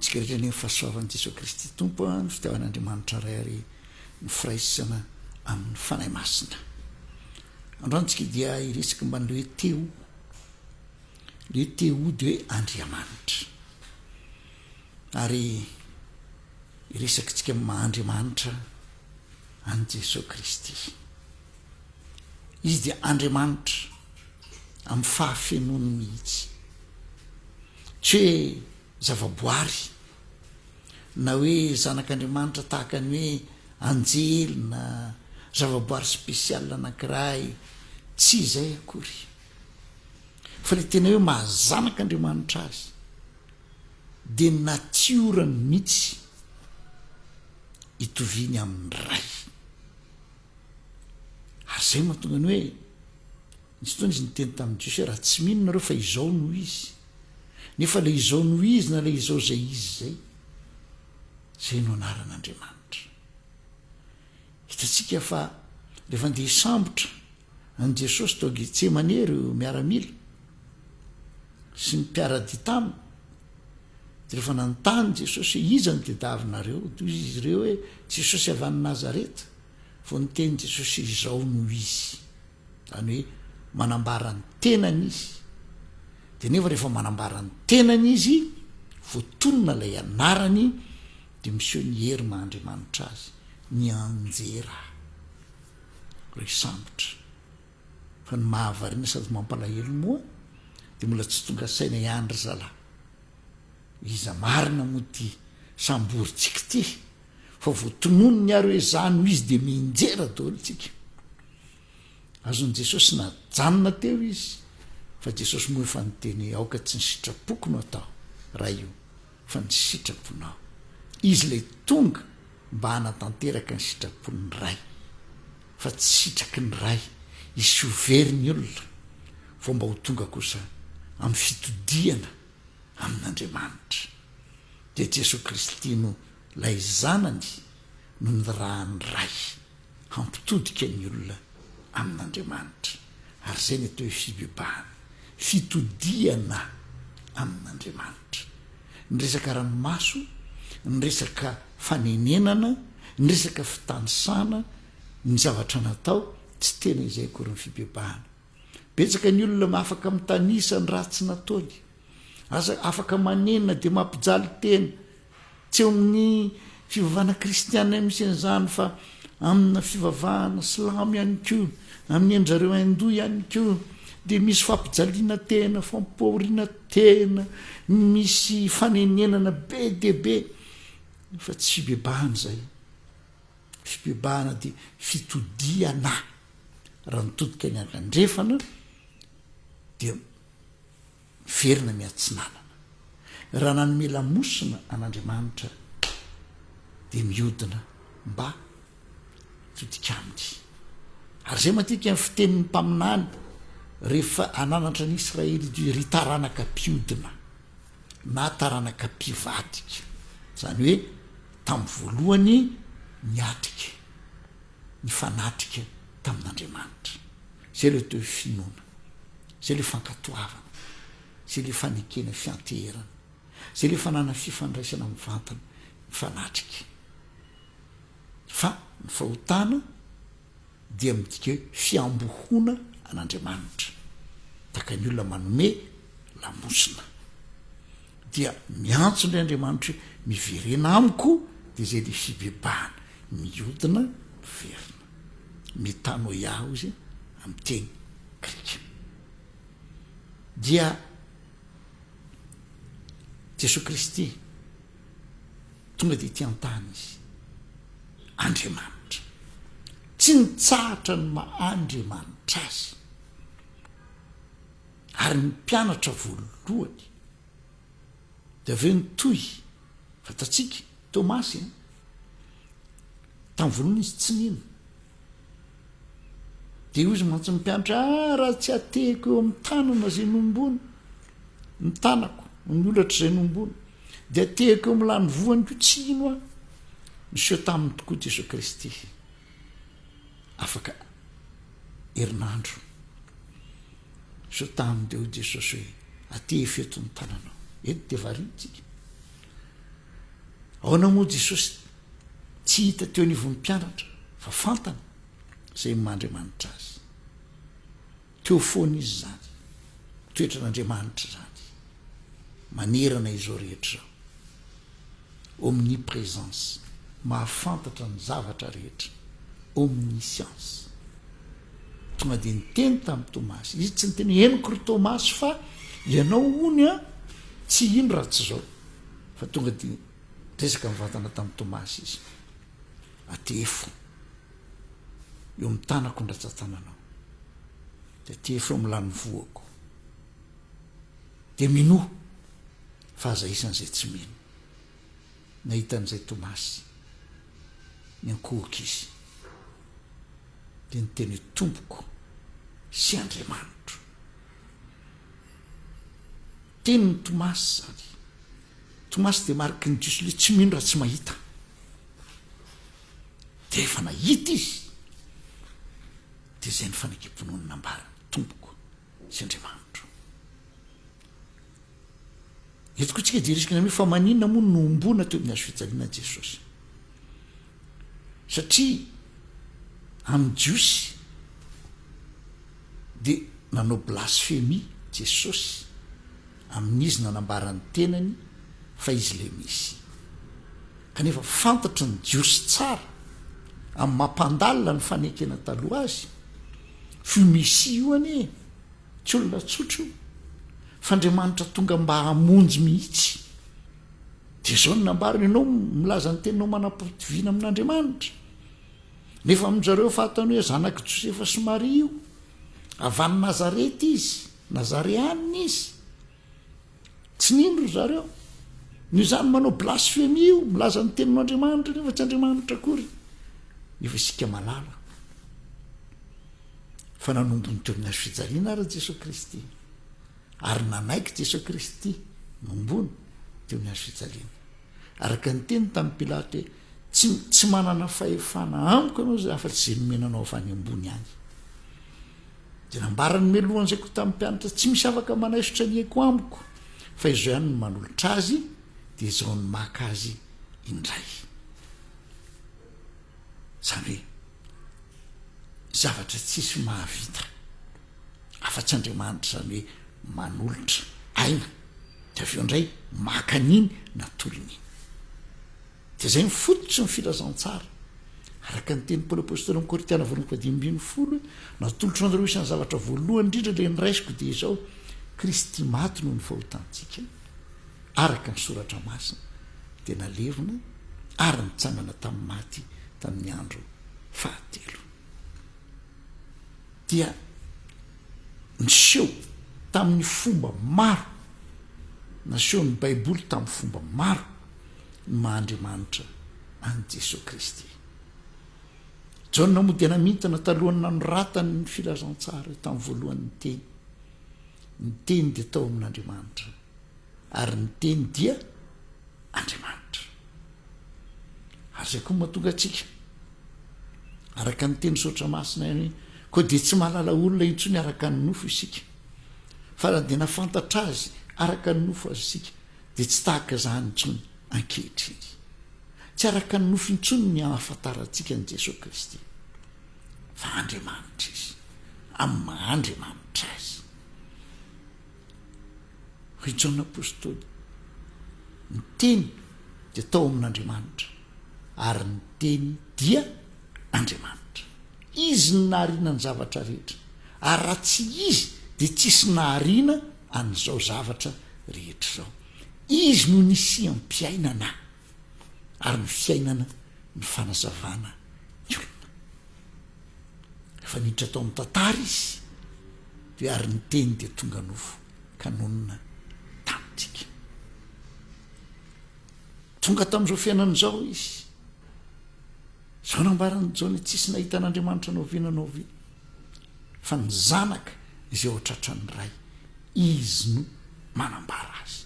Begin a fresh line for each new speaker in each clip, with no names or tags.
Amintsika rehetra anie ny fahasoavan'i Jesoa Kristy Tompo, ny fitiavan'Andriamanitra Ray ary ny firaisana amin'ny Fanahy Masina. Androany tsika dia hiresaka momba an'ilay hoe Théo. Ilay hoe Théo dia hoe Andriamanitra. Ary hiresaka tsika amin'ny maha Andriamanitra an'i Jesoa Kristy. Izy dia Andriamanitra amin'ny fahafenoany mihitsy. Tsy hoe zavaboary na hoe zanak'Andriamanitra tahaka ny hoe anjely na zavaboary spécial anankiray, tsy izay akory. Fa ilay tena hoe maha zanak'Andriamanitra azy dia ny natiorany mihitsy itoviany amin'ny Ray. Ary izay no mahatonga ny hoe, nisy fotoana izy niteny tamin'ny Jiosy hoe raha tsy mino nareo fa izao no izy, nefa ilay izao no izy na ilay izao izay izy izay, izay no anaran'Andriamanitra. Hitantsika fa rehefa andeha hisambotra an'i Jesosy tao Getsemane ireo miaramila sy ny mpiara-dia taminy, dia rehefa nanontany Jesosy hoe iza no tediavinareo, dia hoy izy ireo hoe Jesosy avy any Nazareta. Vao niteny Jesosy hoe izao no izy, izany hoe manambara ny tenany izy, dia nefa rehefa manambara ny tenany izy, voatonona ilay anarany, dia miseho ny hery maha Andriamanitra azy, nianjera ireo hisambotra. Fa ny mahavariana sady mampalahelo moa dia mbola tsy tonga saina ihany ry zalahy. Iza marina moa ity samborintsika ity fa vao tononiny ary hoe za no izy dia mianjera daholo tsika. Azon'i Jesosy najanona teo izy fa Jesosy moa efa niteny hoe aoka tsy ny sitrapoko no atao Ray o fa ny sitraponao. Izy ilay tonga mba hanatanteraka ny sitrapon'ny Ray fa tsy sitraky ny Ray hisy ho very ny olona vao mba ho tonga kosa amin'ny fitodihana amin'Andriamanitra. Dia Jesoa Kristy no ilay Zanany no nirahan'ny Ray hampitodika ny olona amin'Andriamanitra. Ary izay ny atao hoe fibebahana, fitodihana amin'Andriamanitra. Ny resaka ranomaso, ny resaka fanenenana, ny resaka fitanisana ny zavatra natao, tsy tena izay akory ny fibebahana. Betsaka ny olona afaka mitanisa ny ratsy nataony. Aza afaka manenina dia mampijaly tena. Tsy eo amin'ny fivavahana kristiana misy an'izany fa amina fivavahana silamo ihany koa, amin'ny an-dry zareo hindou ihany koa dia misy fampijaliana tena, fampahoriana tena, misy fanenenana be dia be fa tsy fibebahana izay. Fibebahana dia fitodihana. Raha nitodika ny andrefana dia miverina miatsinanana. Raha nanome lamosina an'Andriamanitra dia mihodina mba hitodika aminy. Ary izay matetika ny fitenin'ny mpaminany rehefa hananatra ny Israely dia ry taranaka mpiodina na taranaka mpivadika. Izany hoe tamin'ny voalohany niatrika, nifanatrika tamin'Andriamanitra. Izay ilay atao hoe finoana. Izay ilay fankatoavana, izay ilay fanekena fianteherana, izay ilay fananana fifandraisana mivantana, mifanatrika. Fa ny fahotana dia midika hoe fiambohoana an'Andriamanitra, tahaka ny olona manome lamosina. Dia miantso indray Andriamanitra hoe miverena amiko, dia izay ilay fibebahana, mihodina, miverina. Metanoia hoy izy amin'ny teny grika. Dia Jesoa Kristy tonga dia ety an-tany izy, Andriamanitra. Tsy nitsahatra ny maha Andriamanitra azy. Ary ny mpianatra voalohany dia avy eo nitohy, fantatsika, Tomasy an, tamin'ny voalohany izy tsy nino. Dia hoy izy mantsy ny mpianatra, ah, raha tsy atehiko eo amin'ny tanana izay nombony, ny tanako, ny holatra izay nombony, dia atehiko eo amin'ny lanivoany koa tsy hino aho. Niseho taminy tokoa Jesoa Kristy afaka herinandro. Niseho taminy dia hoy Jesosy hoe, atehefo eto ny tananao. Eto dia variana tsika. Ahoana moa Jesosy tsy hita teo anivon'ny mpianatra fa fantany izay maha Andriamanitra azy. Teo foana izy izany. Toetran'Andriamanitra izany. Manerana izao rehetra izao. Omnipresence, mahafantatra ny zavatra rehetra. Omniscience. Tonga dia niteny tamin'i Tomasy. Izy tsy niteny hoe henoko ry Tomasy fa ianao hono an, tsy hino raha tsy izao. Fa tonga dia niresaka mivantana tamin'i Tomasy izy. Atehefo eo amin'ny tanako ny ratsan-tananao. Dia atehefo eo amin'ny lanivoako. Dia minoa fa aza isan'izay tsy mino. Nahita an'izay Tomasy, niankohoka izy, dia niteny hoe, Tompoko sy Andriamanitro. Tenin'i Tomasy izany. Tomasy dia mariky ny Jiosy ilay tsy mino raha tsy mahita. Dia efa nahita izy. Dia izay ny fanekem-pinoany nambarany, Tompoko sy Andriamanitro. Eto koa tsika jerentsika ny hoe fa maninona moa no nohomboana teo amin'ny hazo fijaliana Jesosy? Satria amin'ny Jiosy dia nanao blasfemia Jesosy amin'izy nanambara ny tenany fa izy ilay Mesia. Kanefa fantatry ny Jiosy tsara amin'ny mampandalina ny fanekena taloha azy fa io Mesia io anie Tsy olona tsotra io, fa Andriamanitra tonga mba hamonjy mihitsy. Dia izao no nambarany, ianao milaza ny teninao manam-pitoviana amin'Andriamanitra. Nefa amin-dry zareo fantany hoe zanak'i Josefa sy Maria io. Avy any Nazareta izy, Nazareanina izy. Tsy nino ry zareo. Noho izany manao blasfemia io, milaza ny tenin'Andriamanitra nefa tsy Andriamanitra akory. Nefa isika malala fa nanombo ny teo amin'ny hazo fijaliana ary Jesoa Kristy. Ary nanaiky Jesoa Kristy nombony teo amin'ny hazo fijaliana. Araka ny teny tamin'i Pilato hoe tsy tsy manana fahefana amiko ianao izay afa-tsy izay nomena anao avy any ambony any. Dia nambarany mialohan'izay koa tamin'ny mpianatra, tsy misy afaka manaisotra ny aiko amiko, fa izao ihany no manolotra azy, dia izao no maka azy indray. Izany hoe, zavatra tsisy mahavita afa-tsy Andriamanitra izany hoe manolotra aina, dia avy eo indray maka an'iny natolony iny. Dia izay ny fototry ny filazantsara. Araka ny tenin'i Paoly Apostoly amin'ny Korintiana voalohany fahadimy ambin'ny folo hoe, Natolotro anareo isan'ny zavatra voalohany indrindra ilay noraisiko dia izao, Kristy maty noho ny fahotantsika, araka ny Soratra Masina, dia nalevina ary nitsangana tamin'ny maty tamin'ny andro fahatelo. Dia niseho tamin'ny fomba maro, nasehon'ny Baiboly tamin'ny fomba maro, ny maha Andriamanitra an'i Jesoa Kristy. Jaona moa dia namintina talohan'ny nanoratany ny filazantsara tamin'ny voalohany ny Teny. Ny Teny dia tao amin'Andriamanitra, ary ny Teny dia Andriamanitra. Ary izay koa mahatonga antsika, araka ny teny Soratra Masina ihany hoe, koa dia tsy mahalala olona intsony araka ny nofo isika, fa raha dia nafantatra azy araka ny nofo aza isika, dia tsy tahaka izany intsony ankehitriny. Tsy araka ny nofo intsony ny ahafantarantsika an'i Jesoa Kristy, fa Andriamanitra Izy, amin'ny maha Andriamanitra Azy. Hoy Jaona Apostoly, Ny Teny dia tao amin'Andriamanitra, ary ny Teny dia Andriamanitra. Izy no nahariana ny zavatra rehetra, ary raha tsy Izy dia tsisy nahariana an'izao zavatra rehetra izao. Izy no nisiam-piainana, ary ny fiainana no fanazavana ny olona. Rehefa niditra tao amin'ny tantara Izy, dia ary ny Teny dia tonga nofo ka nonina tamintsika. Tonga tamin'izao fiainana izao Izy. Izao nambaran'i Jaona, tsisy nahita an'Andriamanitra na oviana na oviana, fa ny Zanaka izay ao an-tratran'ny Ray, Izy no manambara Azy.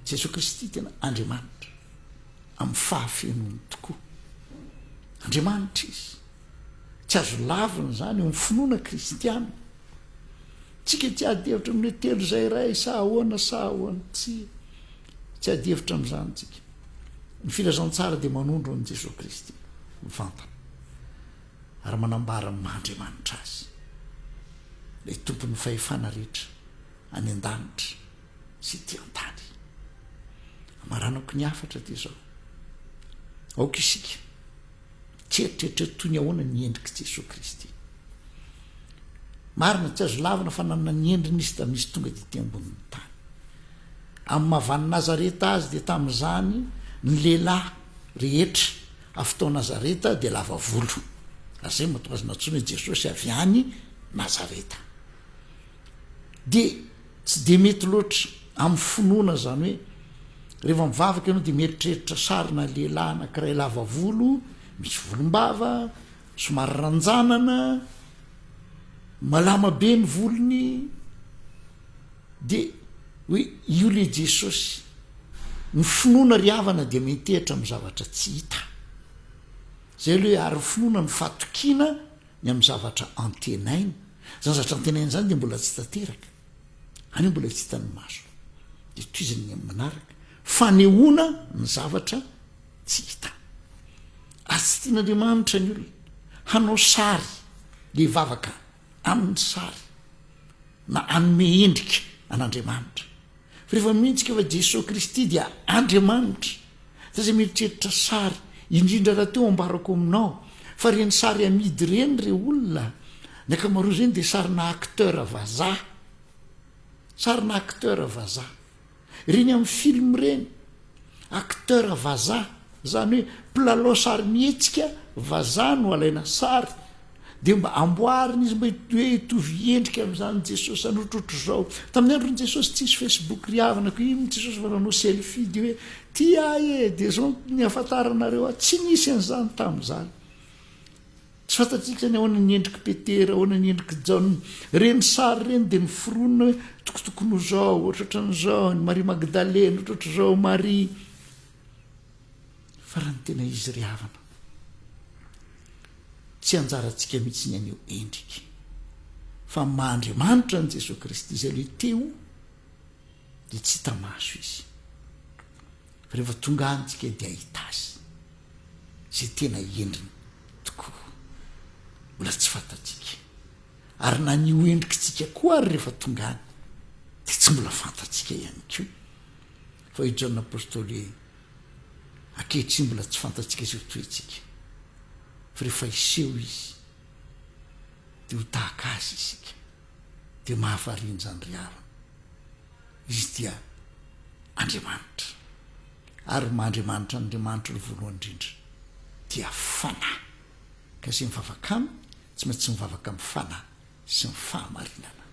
Jesoa Kristy tena Andriamanitra amin'ny fahafenoany tokoa. Andriamanitra Izy. Tsy azo lavina izany eo amin'ny finoana kristiana. Tsika tsy ady hevitra amin'ny hoe telo izay iray sa ahoana sa ahoana. Tsia. Tsy ady hevitra amin'izany tsika. Ny filazantsara dia manondro an'i Jesoa Kristy mivantana ary manambara ny maha Andriamanitra Azy, ilay Tompon'ny fahefana rehetra any an-danitra sy ety an-tany. Amaranako ny hafatra dia izao, aoka isika tsy eritreritra toy ny ahoana ny endrik'i Jesoa Kristy. Marina, tsy azo lavina fa nanana ny endriny izy tamin'izy tonga tety ambonin'ny tany. Amin'ny maha avy any Nazareta azy dia tamin'izany ny lehilahy rehetra avy tao Nazareta dia lava volo. Ary izay no mahatonga azy nantsoina hoe Jesosy avy any Nazareta. Dia tsy dia mety loatra amin'ny finoana izany hoe rehefa mivavaka ianao dia mieritreritra sarina lehilahy anankiray lava volo, misy volombava, somary ranjanana, malama be ny volony. Dia hoe io le Jesosy. Ny finoana ry havana dia miantehitra amin'ny zavatra tsy hita. Zay aloha hoe ary ny finoana no fatokiana ny amin'ny zavatra antenaina. Izany zavatra antenaina izany dia mbola tsy tanteraka. Any mbola tsy hitan'ny maso. Dia tohizany ny amin'ny manaraka. Fanehoana ny zavatra tsy hita. Ary tsy tian'Andriamanitra ny olona hanao sary le vavaka amin'ny sary. na hanome endrika an'Andriamanitra. Fa rehefa mino tsika fa Jesoa Kristy dia Andriamanitra, dia aza mieritreritra sary, indrindra rahateo ambarako aminao fa ireny sary amidy ireny re olona, ny ankamaroa ireny dia sarina acteur vazaha, sarina acteur vazaha. Ireny amin'ny film ireny, acteur vazaha, izany hoe mpilalao sarimihetsika vazaha no alaina sary, dia mba amboarina izy mba hoe hitovy endrika amin'izany Jesosy izany ohatrohatr'izao. Tamin'ny andron'i Jesosy tsisy Facebook ry havana ko iny Jesosy vao nanao selfie dia hoe tia ahy e, dia izao ny ahafantaranareo ahy. Tsy nisy an'izany tamin'izany. Tsy fantatsika ny ahoana ny endrik'i Petera, ahoana ny endrik'i Jaona. Ireny sary ireny dia noforonina hoe tokotokony ho izao, ohatrohatran'izao, ny Maria Magdalena, ohatrohatr'izao Maria. Fa raha ny tena izy ry havana, tsy anjarantsika mihitsy ny haneho endrika. Fa ny maha Andriamanitra an'i Jesoa Kristy izay ilay Teo dia tsy hita maso izy. Fa rehefa tonga any tsika dia hahita azy. Izay tena endriny tokoa. Mbola tsy fantatsika. Ary na ny ho endrikitsika koa ary rehefa tonga any dia tsy mbola fantatsika ihany koa. Fa i Jaona Apostoly hoe, Ankehitriny mbola tsy fantatsika izay ho toetsika. Fa rehefa hiseho Izy dia ho tahaka Azy isika. Dia mahavariana izany ry havana. Izy dia Andriamanitra. Ary ny maha Andriamanitra an'Andriamanitra aloha voalohany indrindra dia Fanahy. Ka izay mivavaka Aminy tsy maintsy mivavaka amin'ny Fanahy sy ny fahamarinana.